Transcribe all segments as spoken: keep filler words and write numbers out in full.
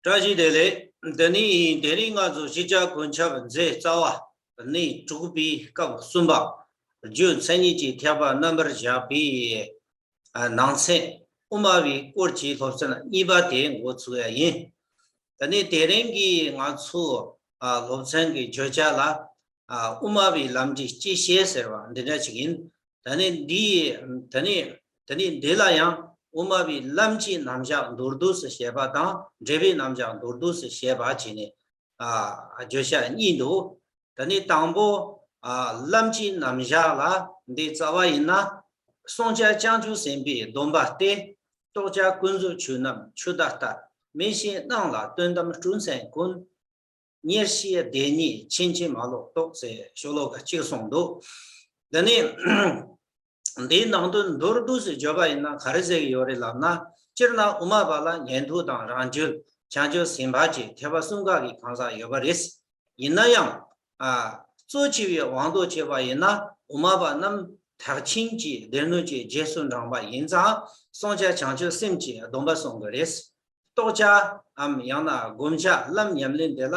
བཀྲ་ཤིས་བདེ་ལེགས། འདི་ནི་དེ་རིང་ང་ཚོ་གཞིས་ཆགས་ཀུན་ཁྱབ་མཛད་རྩ་བ་ནས་དྲུག་པའི་སྐབས་གསུམ་པ། རྒྱུ་མཚན་ཉིད་ཀྱི་ཐེག་པ་རྣམ་པར་བཞག་པའི་ནང་ཚན་དབུ་མ་པའི་སྐོར་གྱི་སློབ་ཚན་གཉིས་པ་དེ་འགོ་ཚུགས་ཡ་ཡིན། ད་ནི་དེ་རིང་གི་ང་ཚོ་སློབ་ཚན་གྱི་བརྗོད་བྱ་ལ། དབུ་མ་པའི་ལམ་གྱི་སྤྱི་བཤད་ཟེར་བ་འདི་འདྲ་ཞིག་ཡིན། ད་ནི་འདི་ད་ནི་ད་ནི་འདི་ལ་ཡང་དབུ་མ་པའི་ལམ་གྱི་རྣམ་གཞག་མདོར་བསྡུས་སུ་བཤད་པ་དང་འབྲས་བུའི་རྣམ་གཞག་མདོར་བསྡུས་སུ་བཤད་པ་བྱས་ནས་བརྗོད་བྱ་གཉིས་འདུག་ད་ནི་དང་པོ་ལམ་གྱི་རྣམ་གཞག་ལ་འདི་རྩ་བ་ཡིན་ན། བསྲུང་བྱ་བྱང་ཆུབ་སེམས་དཔའི་སྡོམ་པ་སྟེ། རྟོགས་བྱ་ཀུན་རྫོབ་ཆོས་རྣམས་ཆུ་ཟླ་ལྟར། མི་ཤེས་སྣང་ལ་དོན་དམ་སྤྲོས་མཚན་ཀུན། ཉེར་ཞིའི་བདེན་གཉིས་ཕྱིན་ཅི་མ་ལོག་རྟོགས་ཟེར་ཤོ་ལོ་ཀ་གཅིག་གསུངས་འདུག་ད་ནི་འདིའི་ནང་དོན་མདོར་བསྡུས་སུ་བརྗོད་པ་ཡིན་ན་ག་རེ་ཟེར་གྱི་ཡོད་རེད་ལབ་ན། སྤྱིར་ན་དབུ་མ་པ་ལ་ཉན་ཐོས་དང་རང་རྒྱུད་བྱང་ཆུབ་སེམས་དཔའ་བཅས་ཐེག་པ་གསུམ་ཀ་གི་གང་ཟག་ཡོད་པ་རེད། ཡིན་ན་ཡང་། ཨ། གཙོ་ཆེ་བའི་དབང་དུ་བྱས་པ་ཡིན་ན་དབུ་མ་པ་རྣམས་ཐེག་ཆེན་གྱི་སྡེ་སྣོད་ཀྱི་རྗེས་སུ་འབྲངས་པ་ཡིན་ཙང་བསྲུང་བྱ་བྱང་ཆུབ་སེམས་ཀྱི་སྡོམ་པ་སྲུང་གི་རེད། རྟོགས་བྱའམ་ཡང་ན་བསྒོམ་བྱ་ལམ་ཉམས་ལེན་དེ་ལ་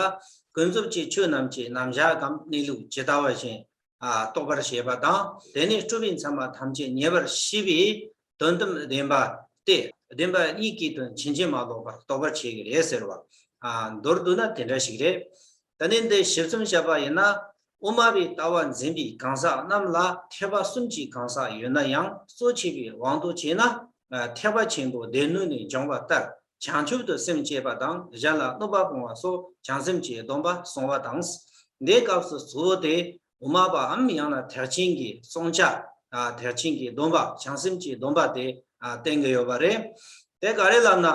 ཀུན་རྫོབ་ཀྱི་ཆོས་རྣམས་ཀྱི་རྣམ་གཞག་གམ་གནས་ལུགས་ཇི་ལྟ་བ་བཞིན་རྟོགས་པར་བྱེད་པ་དང་། དེ་ནས་སྤྲུལ་པའི་མཚན་མ་ཐམས་ཅད་ཉེ་བར་ཤེས་པས་དོན་དམ་བདེན་པ་སྟེ། བདེན་པ་གཉིས་ཀྱི་དོན་ཕྱིན་ཅི་མ་ལོག་པར་རྟོགས་པར་བྱེད་ཀྱི་རེད་ཟེར་བ། མདོར་བསྡུ་ན་དེ་འདྲ་ཞིག་རེད། ད་ནི་འདི་ཞིབ་ཙམ་བཤད་པ་ཡིན་ན། དབུ་མ་པའི་ལྟ་བ་འཛིན་པའི་གང་ཟག་རྣམས་ལ་ཐེག་པ་གསུམ་གྱི་གང་ཟག་ཡོད་ན་ཡང་གཙོ་ཆེ་བའི་དབང་དུ་བྱས་ན། ཐེག་པ་ཆེན་པོའི་སྡེ་སྣོད་ནས་འབྱུང་བ་ལྟར་བྱང་ཆུབ་ཏུ་སེམས་བསྐྱེད་པ་དང་གཞན་ལ་གནོད་པ་སྤོང་བ་སོགས་བྱང་སེམས་ཀྱི་སྡོམ་པ་སྲུང་བ་དང་། འདིའི་སྐབས་སུ་གཙོ་བོ་དེ་དབུ་མ་པའམ་ཡང་ན་ཐེག་ཆེན་གྱི་བསྲུང་བྱ། ཐེག་ཆེན་གྱི་སྡོམ་པ་བྱང་སེམས་ཀྱི་སྡོམ་པ་དེ་བསྟན་གྱི་ཡོད་པ་རེད། དེ་ག་རེ་ལབ་ན།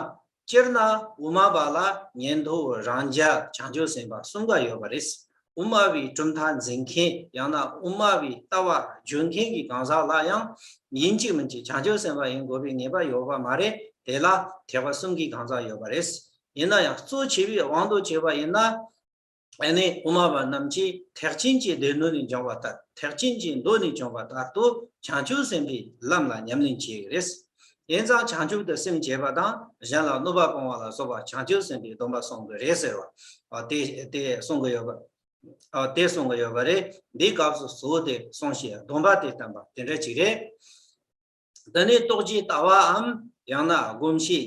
སྤྱིར་ན་དབུ་མ་པ་ལ་ཉན་ཐོས་རང་རྒྱལ་བྱང་ཆུབ་སེམས་དཔའ་གསུམ་ཀ་ཡོད་པ་རེད། དབུ་མ་པའི་གྲུབ་མཐའ་འཛིན་མཁན་ཡང་ན་དབུ་མ་པའི་ལྟ་བ་སྦྱོང་མཁན་གྱི་གང་ཟག་ལ་ཡང་ཡིན་གཅིག་མིན་གཅིག་བྱང་ཆུབ་སེམས་དཔའ་ཡིན་དགོས་པའི་ངེས་པ་ཡོད་པ་མ་རེད། དེ་ལ་ཐེག་པ་གསུམ་གྱི་གང་ཟག་ཡོད་པ་རེད། ཡིན་ན་ཡང་གཙོ་ཆེ་བའི་དབང་དུ་བྱས་པ་ཡིན་ན། ཨ་ནི་དབུ་མ་པ་རྣམས་ཀྱིས་ཐེག་ཆེན་གྱི་སྡེ་སྣོད་ནས་འབྱུང་བ་ལྟར། ཐེག་ཆེན་གྱི་མདོ་ནས་འབྱུང་བ་ལྟར་དུ་བྱང་ཆུབ་སེམས་དཔའི་ལམ་ལ་ཉམས་ལེན་བྱེད་ཀྱི་རེད། ཡིན་ཙང་བྱང་ཆུབ་ཏུ་སེམས་བསྐྱེད་པ་དང་གཞན་ལ་གནོད་པ་སྤོང་བ་ལ་སོགས་པ་བྱང་ཆུབ་སེམས་དཔའི་སྡོམ་པ་སྲུང་གི་རེད་ཟེར་བ། ཨ། དེ་དེ་གསུང་གི་ཡོད་པ། ཨ། དེ་གསུང་གི་ཡོད་པ་རེད། འདིའི་སྐབས་སུ་གཙོ་བོ་དེ་བསྲུང་བྱའི་སྡོམ་པ་དེ་བསྟན་པ་དེ་འདྲ་ཅིག་རེད། འདི་ནི་རྟོགས་བྱའི་ལྟ་བའམ་ཡང་ན་སྒོམ་བྱའི་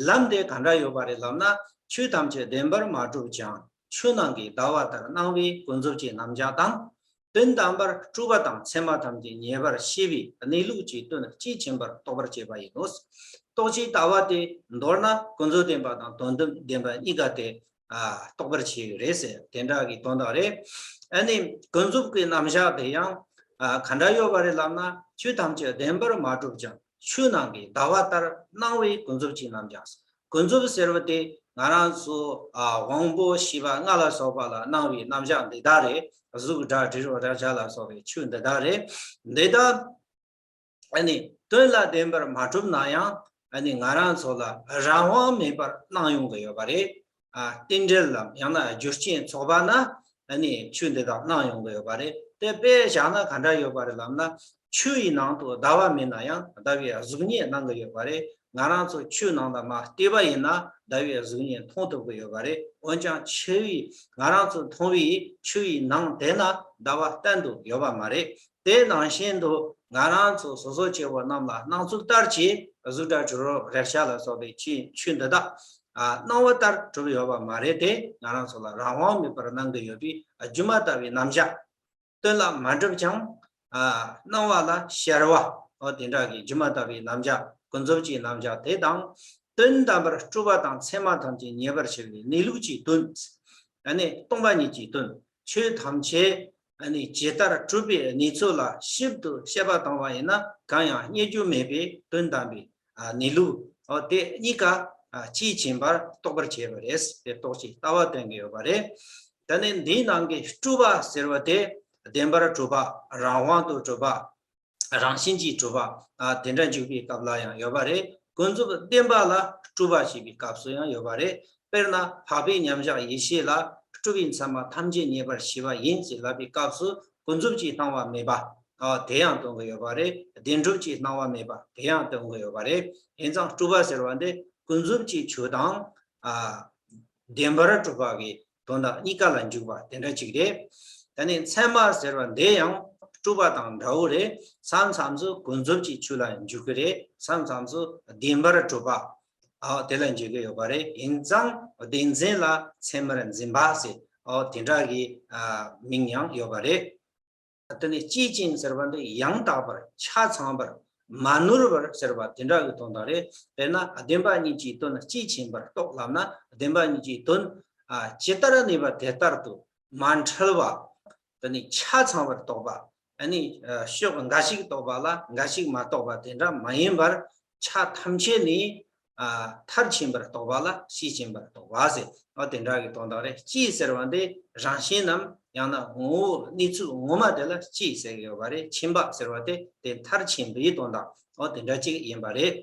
ལམ་དེ་ག་འདྲ་ཡོད་པ་རེད་ལབ་ན། ཆོས་ཐམས་ཅད་བདེན་པར་མ་གྲུབ་ཀྱང་ཆོས་ནང་གི་ཟླ་བ་ལྟར་སྣང་བའི་ཀུན་རྫོབ་ཀྱི་རྣམ་གཞག་དང་། དོན་དམ་པར་སྤྲོས་པ་དང་མཚན་མ་ཐམས་ཅད་ཉེ་བར་ཤེས་པས་གནས་ལུགས་ཀྱི་དོན་དཔྱིས་ཕྱིན་པར་རྟོགས་པར་བྱེད་པ་ཡིན་ནོ། རྟོགས་བྱའི་ལྟ་བ་དེ་མདོར་ན་ཀུན་རྫོབ་བདེན་པ་དང་དོན་དམ་བདེན་པ་གཉིས་ཀ་དེ། ཨ། རྟོགས་པར་བྱེད་ཀྱི་རེད་ཟེར་དེ་འདྲ་གི་དོན་དག་རེད། ཨ་ནི་ཀུན་རྫོབ་ཀྱི་རྣམ་གཞག་དེ་ཡང་། ཨ། ག་འདྲ་ཡོད་པ་རེད་ལབ་ན། ཆོས་ཐམས་ཅད་བདེན་པར་མ་གྲུབ་ཀྱང་ཆོས་ནང་གི་ཟླ་བ་ལྟར་སྣང་བའི་ཀུན་རྫོབ་ཀྱི་རྣམ་གཞག་ཀུན་རྫོབ་ཟེར་བ་དེ་ང་རང་ཚོ། ཨ། དབང་པོ་ཤེས་པ་ལྔ་ལ་སོགས་པ་ལ་སྣང་བའི་རྣམ་གཞག་འདི་དག་རེད། གཟུགས་སྒྲ་དྲི་རོ་རེག་བྱ་ལ་སོགས་པའི་ཆོས་འདི་དག་རེད། འདི་དག་ཨ་ནི་དོན་ལ་བདེན་པར་མ་གྲུབ་ན་ཡང་། ཨ་ནི་ང་རང་ཚོ་ལ་རང་དབང་མེད་པར་སྣང་ཡོང་གི་ཡོད་པ་རེད། ཨ། རྟེན་འབྲེལ་ལམ་ཡང་ན་རྒྱུ་རྐྱེན་ཚོགས་པ་ན། ཨ་ནི་ཆོས་འདི་དག་སྣང་ཡོང་གི་ཡོད་པ་རེད། དེ་དཔེ་བཞག་ན་ག་འདྲ་ཡོད་པ་རེད་ལབ་ན། ཆུ་ཡི་ནང་དུ་ཟླ་བ་མེད་ན་ཡང་ཟླ་བའི་གཟུགས་བརྙན་སྣང་གི་ཡོད་པ་རེད། ང་རང་ཚོ་ཆུ་ནང་ལ་མར་བལྟས་པ་ཡིན་ན་ཟླ་བའི་གཟུགས་བརྙན་མཐོང་ཐུབ་ཀྱི་ཡོད་པ་རེད། འོན་ཀྱང་ཆུ་ཡི་ང་རང་ཚོ་མཐོང་བའི་ཆུ་ཡི་ནང་དེ་ན་ཟླ་བ་གཏན་དུ་ཡོད་པ་མ་རེད། དེ་ནང་བཞིན་དུ་ང་རང་ཚོ་སོ་སོ་སྐྱེ་བོ་རྣམས་ལ་སྣང་ཚུལ་ལྟར་གྱི་གཟུགས་སྒྲ་དྲི་རོ་རེག་བྱ་ལ་སོགས་པའི་ཆོས་ཆོས་འདི་དག་ཨ། སྣང་བ་ལྟར་གྲུབ་ཡོད་པ་མ་རེད་དེ། ང་རང་ཚོ་ལ་རང་དབང་མེད་པར་སྣང་གི་ཡོད་པའི་སྒྱུ་མ་ལྟ་བུའི་རྣམ་གཞག་དོན་ལ་མ་གྲུབ་ཀྱང་། ཨ། སྣང་བ་ལ་ཤར་བ། འོ་དེ་འདྲ་གི་སྒྱུ་མ་ལྟ་བུའི་རྣམ་གཞག་ཀུན་རྫོབ་ཀྱི་རྣམ་གཞག་དེ་དང་། དོན་དམ་པར་སྤྲོས་པ་དང་མཚན་མ་ཐམས་ཅད་ཉེ་བར་ཤེས་པའི་གནས་ལུགས་ཀྱི་དོན། ཨ་ནི་སྟོང་པ་ཉིད་ཀྱི་དོན། ཆོས་ཐམས་ཅད་ཨ་ནི་ཇི་ལྟར་གྲུབ་པའི་གནས་ཚུལ་ལ་ཞིབ་ཏུ་དཔྱད་པ་བཏང་བ་ཡིན་ན། གང་ཡང་རྙེད་རྒྱུ་མེད་པའི་དོན་དམ་པའི་ཨ་གནས་ལུགས། འོ་དེ་གཉིས་ཀ་ཨ་དཔྱིས་ཕྱིན་པར་རྟོགས་པར་བྱེད་པ་རེད། དེ་རྟོགས་བྱའི་ལྟ་བ་བསྟན་གྱི་ཡོད་པ་རེད། ད་ནི་འདིའི་ནང་གི་སྤྲོས་པ་ཟེར་བ་དེ་བདེན་པར་གྲུབ་པ། རང་དབང་དུ་གྲུབ་པ། རང་བཞིན་གྱིས་གྲུབ་པ། ཨ་དེ་འདྲ་འཇུག་པའི་སྐབས་ལ་ཡང་ཡོད་པ་རེད། ཀུན་རྫོབ་བདེན་པ་ལ་སྤྲོས་པ་བྱེད་པའི་སྐབས་སུ་ཡང་ཡོད་པ་རེད། དཔེར་ན་འཕགས་པའི་མཉམ་གཞག་ཡེ་ཤེས་ལ་སྤྲོས་པའི་མཚན་མ་ཐམས་ཅད་ཉེ་བར་ཤེས་པ་ཡིན་ཞེས་ལབ་པའི་སྐབས་སུ་ཀུན་རྫོབ་ཀྱི་སྣང་བ་མེད་པ། ཨ་དེ་ཡང་སྟོན་གྱི་ཡོད་པ་རེད། བདེན་གྲུབ་ཀྱི་སྣང་བ་མེད་པ་དེ་ཡང་སྟོན་གྱི་ཡོད་པ་རེད། ཡིན་ཙང་སྤྲོས་པ་ཟེར་བ་འདི་ཀུན་རྫོབ་ཀྱི་ཆོས་དང་། ཨ། བདེན་པར་གྲུབ་པ་གི་དོན་དག་གཉིས་ཀ་ལ་འཇུག་པ་དེ་འདྲ་ཅིག་རེད། ད་ནི་ཚད་མ་ཟེར་བ་འདི་ཡང་སྤྲོས་པ་དང་འདྲ་བོ་རེད། མཚམས་མཚམས་སུ་ཀུན་རྫོབ་ཀྱི་ཆོས་ལ་འཇུག་གི་རེད། མཚམས་མཚམས་སུ་བདེན་པར་གྲུབ་པ། ཨོ་དེ་ལ་འཇུག་གི་ཡོད་པ་རེད། ཡིན་ཙང་བདེན་འཛིན་ལ་ཚད་མར་འཛིན་པ་ཟེར། ཨོ་དེ་འདྲ་གི་ཨ་མིང་ཡང་ཡོད་པ་རེད། དེ་ནས་སྐྱེས་ཆེན་ཟེར་བ་འདི་ཡང་དག་པར་ཆ་ཚང་བར་མ་ནོར་བར་ཟེར་བ་དེ་འདྲ་གི་དོན་དག་རེད། དཔེར་ན་བདེན་པ་གཉིས་ཀྱི་དོན་སྐྱེས་ཆེན་པར་རྟོགས་ལབ་ན། བདེན་པ་གཉིས་ཀྱི་དོན་ཨ་ཇི་ལྟར་གནས་པ་དེ་ལྟར་དུ་མ་འཁྲུལ་བ། དེ་ནས་ཆ་ཚང་བར་རྟོགས་པ། ཨ་ནི་ཕྱོགས་འགའ་ཞིག་རྟོགས་པ་ལ་འགའ་ཞིག་མ་རྟོགས་པ་དེ་འདྲ་མ་ཡིན་པར་ཆ་ཐམས་ཅད་ནས་ཨ་མཐར་ཕྱིན་པར་རྟོགས་པ་ལ་སྐྱེས་ཆེན་པར་རྟོགས་པ་ཟེར། ཨ་དེ་འདྲ་གི་དོན་དག་རེད། སྐྱེས་ཟེར་བ་འདི་རང་བཞིན་ནམ་ཡང་ན་ངོ་བོ་གནས་ཚུལ་ངོ་མ་དེ་ལ་སྐྱེས་ཟེར་གྱི་ཡོད་པ་རེད། ཆེན་པ་ཟེར་བ་དེ་དེ་མཐར་ཕྱིན་པའི་དོན་དག་ཨོ་དེ་འདྲ་ཅིག་ཡིན་པ་རེད།